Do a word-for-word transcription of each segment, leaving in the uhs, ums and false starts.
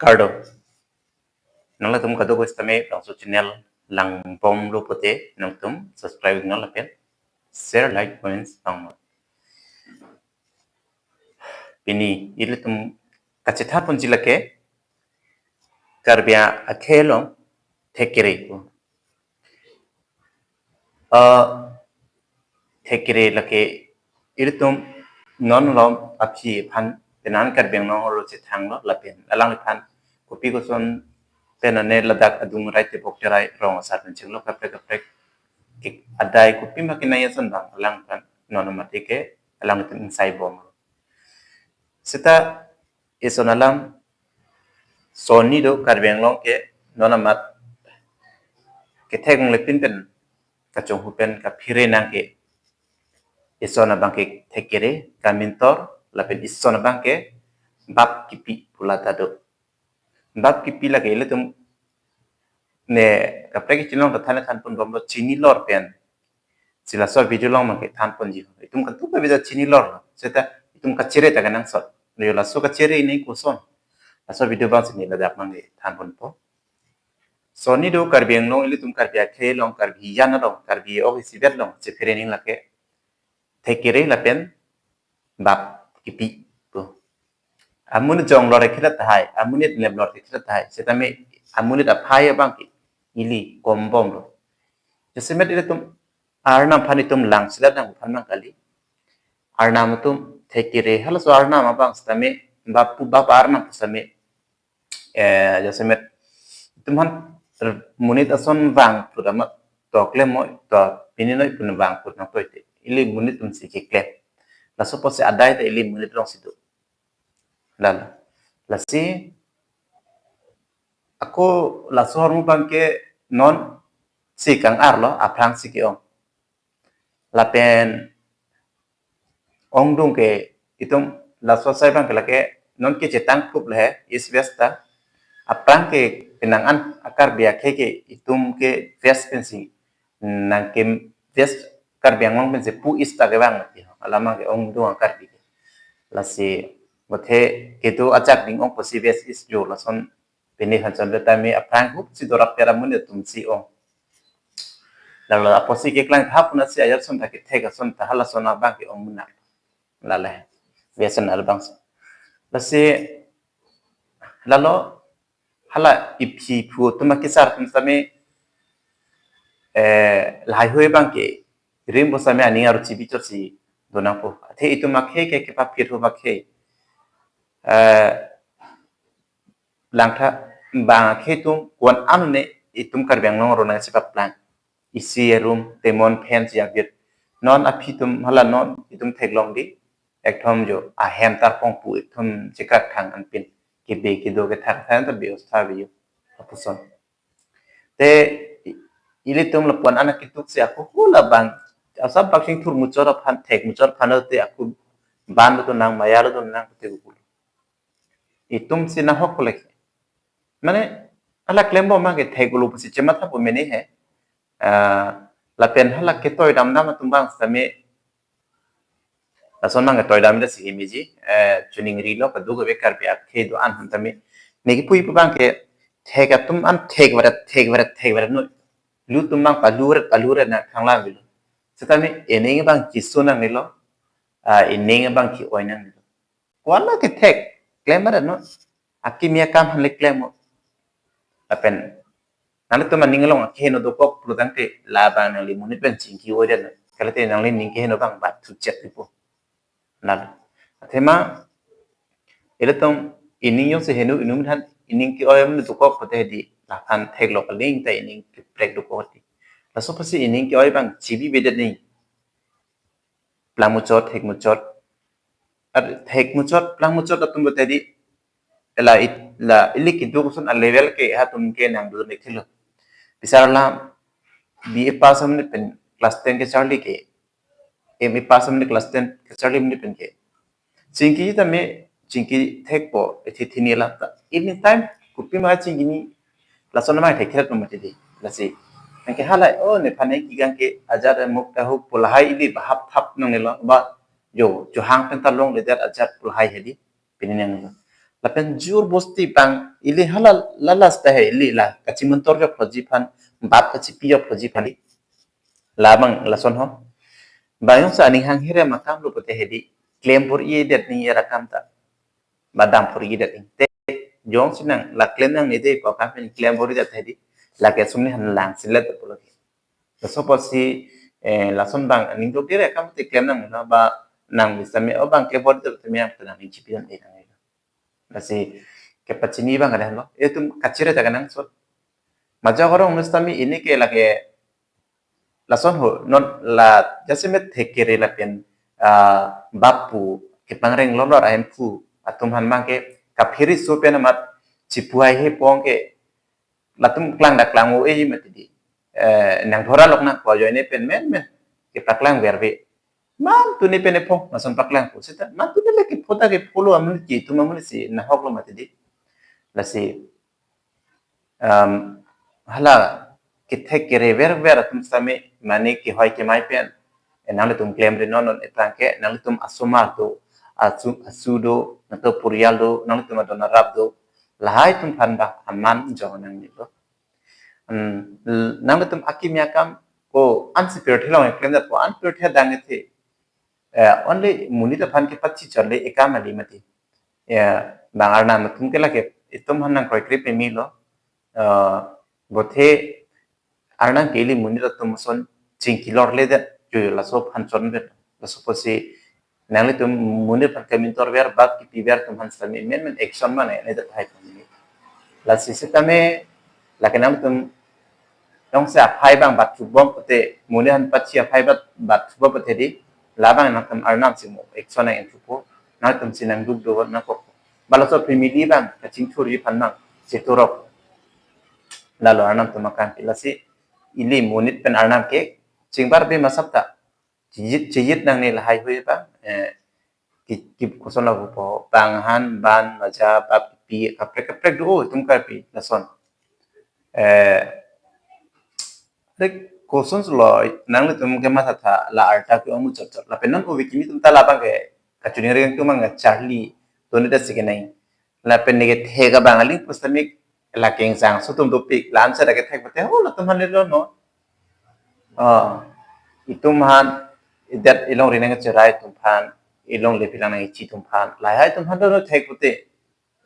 Kardom. Nangtum kadokave sitame bangso channel langbomlo pute nangtum subscribe non lapen share, like, comments nang. Pini ilitum kachethanponji lake Karbi akhei along thek kere. Ah, thek kere lake ilitum non lom aphi aphan penan Karbi Anglong arlo chethanglo lapen alangliphan kopi koson pen ane ladak adung rai tebok terai rong asar pen chinglo kaprek kaprek ke adai kopi ma kenai ason abang alangphan non mati ke alanglitum ingsai bom. Seta ison alam sonni do Karbi Anglong ke non amat kethek onglepin pen kachonghu pen kaphere nang ke ison abang ke thek kere, kamintor lapen ison abang ke bap kipi pu lata do. Bap kipi lake ilitum ne kaprek chinilong ta than thanpon bomlo, chinilor pen. Si laso video along abang ke thanponji. Itum kadokave ta chinilor. Seta itum kachere ta kenangsot. Yo laso kachere ini koson. Laso video abang si neli ladak abang ke thanponpo. Sonni do Karbi Anglong, ilitum Karbi akhei along, Karbi hijan along, Karbi ok isivet along chephere nang lake thek kere lapen bap kipi pu. Amonit jong lor-e khela tahai, amonit lem lor-e khela tahai. Sitame amonit aphai abang ke ili kom bomlo. Jasemet ilitum Arnam aphan itum langselet nangphan nang kali. Arnam atum thek kere, halaso Arnam abang sitame bap pu, bap Arnam pu sitame, eh, jasemet itum aphan r-, monit ason vang pu damat to klem mo, to pini noi pu vang pu nangtoi te. Ili monit atum si keklem. Laso apotsi adai ta ili monit along si do. Lalo. Lasi ako laso ahormu abang ke non si kang-arlo, aphrang si ke-ong. Lapen ongdung ke itum laso asai abang ke lake non ke chetang kup le is vesta. Aphrang ke penang an a-Karbi akhei ke itum ke vest pensi nang ke vest Karbi Anglong pensi pu is ta kevang mati. Alam abang ke ongdung a-Karbi ke. Lasi bothe kedo ajak ding ong pusi vest is jo lason pini hanson le tame aphrang hup si dorap pera mun atum si ong. Lalo apotsi keklang hap na si ajar son ta kethek ason ta halason abang ke ong munak. Lale. Biasa na abang si. Lasi lalo hala iphi phu atum akisar atum sitame, eh, lahai hui abang ke rim bo sitame aning arlo chibi chot si do nangpo. Athe itum akhei ke kepaphit hu akhei. Eh, langtha bang akhei atum ko-an anu ne itum Karbi Anglong arlo nangsi paplang. Isi room, temon, fan si abit. Non aphi atum hala non itum theklong di. Ekthom jo ahem tarpong pu itum chekak thang anpin. Kebe kedo kethak thang ta be-os tha be yo. Apuson. Te i-, ilitum lapu-an anak kituk si ako hula bang. Asap bak sing thur muchot aphan, thek muchot aphan te ako ban lo tu nang, maya lo tu nang te gugul. Itum si nahok kolek. Mane, ala klem bom abang ke thek ulu pusi chematha pu mene he. Ah, lapen hala ketoi damdam atum abang sitame. Lason abang ketoi dam da si meji, eh, chuning rilo kadokave Karbi akhei do-an atum tame. Neke pu-i pu abang ke thek atum an thek varet, thek varet, thek varet noi. Lu atum abang palu varet, palu varet na khanglang bilo. Sitame ining abang kisu nangnelo, ah, ining abang ki-oi nangnelo. Ko-an ma kethek, klem ma no. Akimi akam aphan le klem mo. Lapen nanglitum aning along akeheno dokok pulo tangte labang nangli monit pen chingki-oi det. Kalite nangli ning keheno abang bat thuchet tipo. Lalo. Athema ilitum ining jongsi heno inum than ining ke-oi amonit dokok pute di laphan theklok aling ta ining keprek dokok di. Laso apotsi ining ke-oi abang chibi bedet ni. Plang muchot, thek muchot. Ar thek muchot, plang muchot atum pute di. Ela it-, la ili kedo koson a-level ke ha atum ke nangdun theklo. Bisar la B A pass amonit pen class ten kecharli ke. M A pass amonit class ten kecharli amonit pen ke. Chingki tame, chingki thekpo, ithi thini la ta. Anytime, kopi ma chingki ni, lason ma thek thek mati di. Lasi. Anke halai, oh, nephan nangkegang ke ajat muk ta huk pu lahai ili bahap thap nangnelo, ba, jo, jo hang pen ta longledet ajat pu lahai hedi, pini nangnelo. Lapen jur bosti bang ili hala lalas ta he ili la kachimontor jok phoji aphan, bap kachipi jok phoji aphan. Labang lason ho. Bang jongsi aning hang here makam lo pote hedi. Klem bor-idet ni era kam ta. Ba dam bor-idet ni. Te jongsi nang la klem nangne de ko kam pen klem bor-idet hedi. Lake sumni han lang silet pulo ke. Laso apotsi, eh, lason bang aning dok dire kam te klem nang lo ba nang bisa me o bang klem bor-idet te me ang tenang ni chipian de nang. Lasi kepachini bang kadang lo. Itum kachere ta kanang so. Majok arong nustami ini ke lake lason ho non la jasemet thekere lapen, ah, bap pu kepangreng lolor ahemphu atum han mang ke kaphiri so pen amat chipuhai he pong ke latum klang dak klang o e mati di. Eh, nang dhora lok nang ko joine pen men men kepaklang verve. Man tuni pen epho, lason paklang po. Seta, man tuni lagi phoda ke pholo amun ki, tuma amun si nahok lo mati di. Lasi, um, hala kethekere verver atum sami mane kehoi kemai pen. Eh, nanglitum klem ri non non etang ke, nanglitum asomar do, asu, asu do, nangtum purial do, nanglitum adon arap do. Lahai atum aphan ba aman jong nangne lo. Hmm, l-, nanglitum akimi akam ko ansi pirthe long klem dat ko an pirthe dang the. Eh, only monit aphan kepachi chorle ekam ali mati. Ya, bang Arnam atum ke lake itum han nang kroikre pemi lo. Eh, bothe Arnam ke ili monit atum ason chingki lorle det yo laso aphan chonbet. Laso apotsi nanglitum monit aphan kemintor ver bak kipi ver atum aphan sami men men action mana ne det hai pon ni. Lasi setame lake nanglitum jongsi aphai bang bat thubom pote monit aphan pachi aphai bat bat thubom pote di labang nangtum Arnam si mo action nang inthupo nangtum si nang duk do nang kok. Ba laso family bang kachingthurji aphan mang si turok. Lalo Arnam atum akam ke lasi ili monit pen Arnam ke chingbar be masap ta. Chijit, chijit nangne lahai hui bang, eh, ki, ki koson lapu po, bang han, ban, maja, bap, pi, kaprek, kaprek do, oh, itum Karbi, lason. Eh, re koson solo, nanglitum kematha tha, la arta ke omu chot chot, lapen non ovi kimi atum ta labang ke, kachuni ring atum ang charli, tuni ta si kenai. Lapen neke thek abang aling pustamik la kengsang so atum dopik la ansa da kethek pate ho latum aphan lelo no. Ah, itum aphan idet ilongri nangcherai atum aphan, ilongle pilang nangji atum aphan. Lahai atum aphan do no thek pute.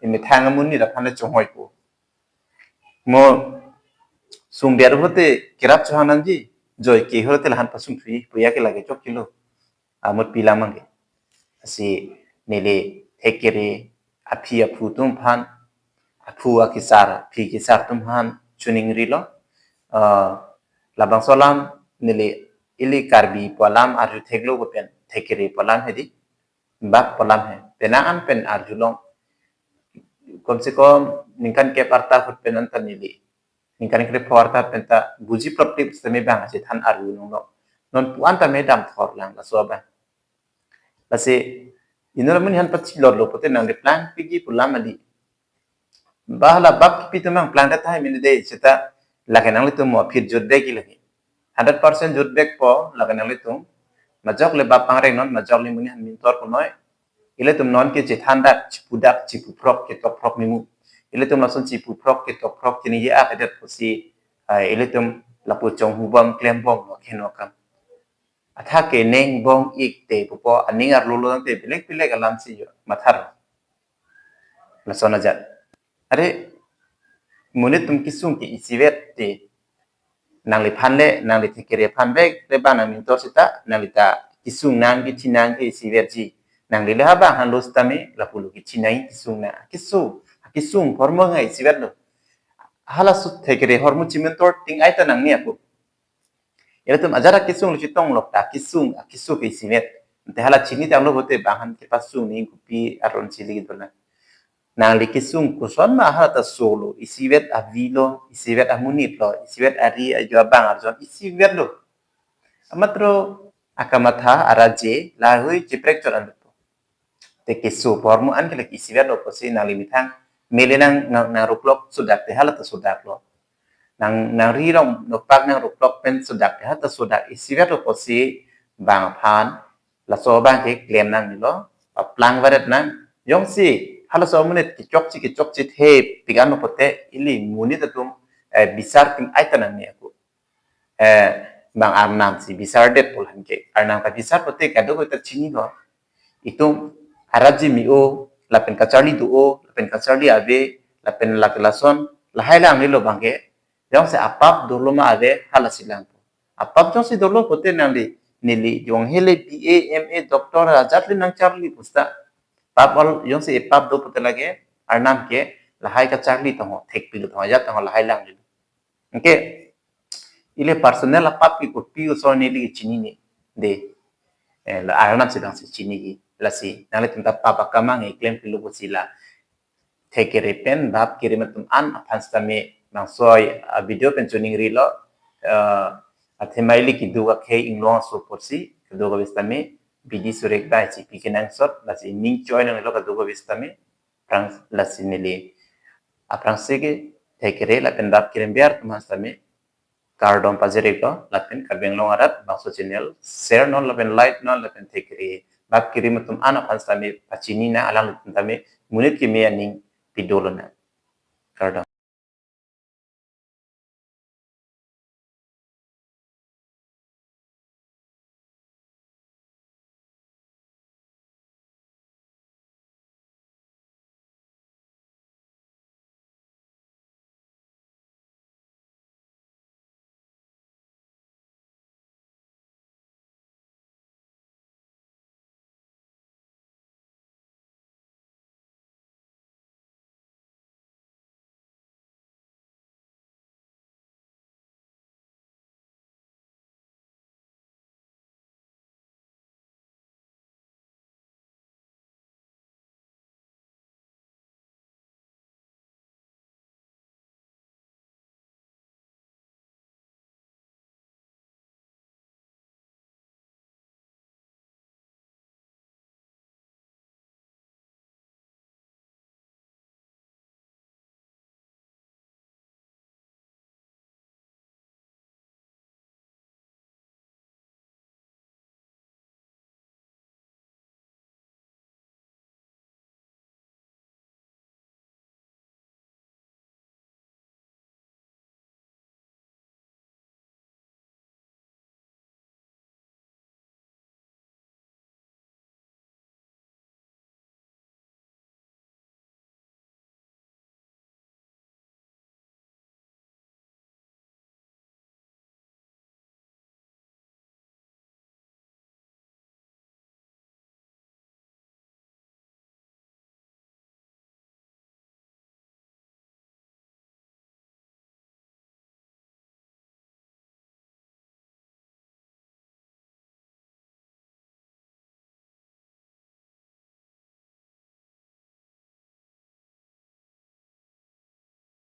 Imethang amonit aphan le chonghoi po. Mo sung biar pute kerap chohang nangji. Joi ke ho te lahan pasung thui puya ke lage chok kilo. Amut pi lam abang ke. Lasi neli thekere aphi aphu atum aphan, aphu akesar, aphi kesar atum aphan choningri lo. Ah, labangso alam neli ili Karbi pu alam arju theklo pu pen thekere pu alam hedi. Bak pu alam he. Penang an pen arjulong. Kom se kom ningkan kep arta ahut pen anta neli ningkan krepho arta pen ta buji property semi bang achethan arjulong lo. Non pu-an ta me damthor lang laso abang. Lasi inut amonit aphan pachilor lo pute nangli plang piji pu alam adi. Ba hala bap kipi atum ang plang dat hai mini de seta lake nanglitum mo phir jut bek lagi. Hundred percent jut bek po lake nanglitum. Majok le bap pangreng non, majok le monit aphan mintor punoi. Ilitum non ke chethan dak, chipu dak, chipu phrok, ketok phrok mimu. Ilitum lason chipu phrok, ketok phrok, chini ye ak adet pusi, ah, ilitum lapu chonghubom, klembom, lo khen akam. Athak ke neng bong ik te pupo, aning arlo lo te, pilek pilek alam si yo, mathar. Lason ajat. Are, monit atum kesung ke isivet te, nangliphan le, nangli thekere aphan bek, le bang nang mintor seta, nangli ta kesung nang, kechi nang ke isivetji. Nangli le habang han lo seta me, lapu lo kechi nang kesung nang. Kesung, kesung, hormu ngai isivet lo. Halaso thekere hormu chimintor ting ai ta nangne apu. Ilitum ajat akesung lo chetong lok ta kesung, akesung ke isivet. Te hala chini tanglo pute bang han kepasung ni kopi aron chili gitu na. Nangli kesung koson ma hala ta solo, isivet avi lo, isivet amonit lo, isivet ari ajo abang arjon, isivet lo. Amatro akamatha araje, lahui chiprek choran po. Te keso pu ahormu an ke lake isivet lo pusi nangli methang. Mele nang, nang, nang ruklok sodak te hala ta sodak lo. Nang, nang ri rong nopak nang ruklok pen sodak te hala ta sodak isivet lo pusi bang aphan. Laso abang ke klem nangne lo. Paplang varet nang. Jongsi Halaso amonit kechokche kechokche thepik ano pote ili monit atum eh, bisar ting aita nangne ako. Eh, bang Arnam si bisar det pul hanke. Arnam kabisar pote kadokave ta chinilo. Itum arapji me-o, lapen kacharli do-o, lapen kacharli ave, lapen lake lason, lahai lang nilo bangke. Jongsi apap dolo ma ave, halasi lang. Apap jongsi dolo pote nangli, neli, jong hele B A, M A, doctor, ajat le nangcharli pusta. Pap all, jongsi epap do pote lake, Arnam ke, lahai kacharli tongho, thekpilo tongho, ajat tongho, lahai lang nilo. Anke, ili personal apap ke kopi oso neli chinine. De. Eh, la Arnam si bang si chinine. Lasi, nanglitum ta pap akamang eklem pilo pusi la. Thekere pen bap kirim atum an aphan sitame bangso a video pen chuning rilo. Eh, athema ili kedo akhei inglong aso porsi, kadokave sitame, bidi surek dai chipi kenangsot, lasi ning choi nanglo kadokave sitame, prang lasi neli. Aphrangsi ke, thekere lapen bap kirim biar atum an sitame, kardom pajirlo, lapen Karbi Anglong arat, bangso channel, share non, lapen like non, lapen thekere, bap kirim atum an aphan sitame, pachinina alanglitum tame, monit keme aning pidolonang. Kardom.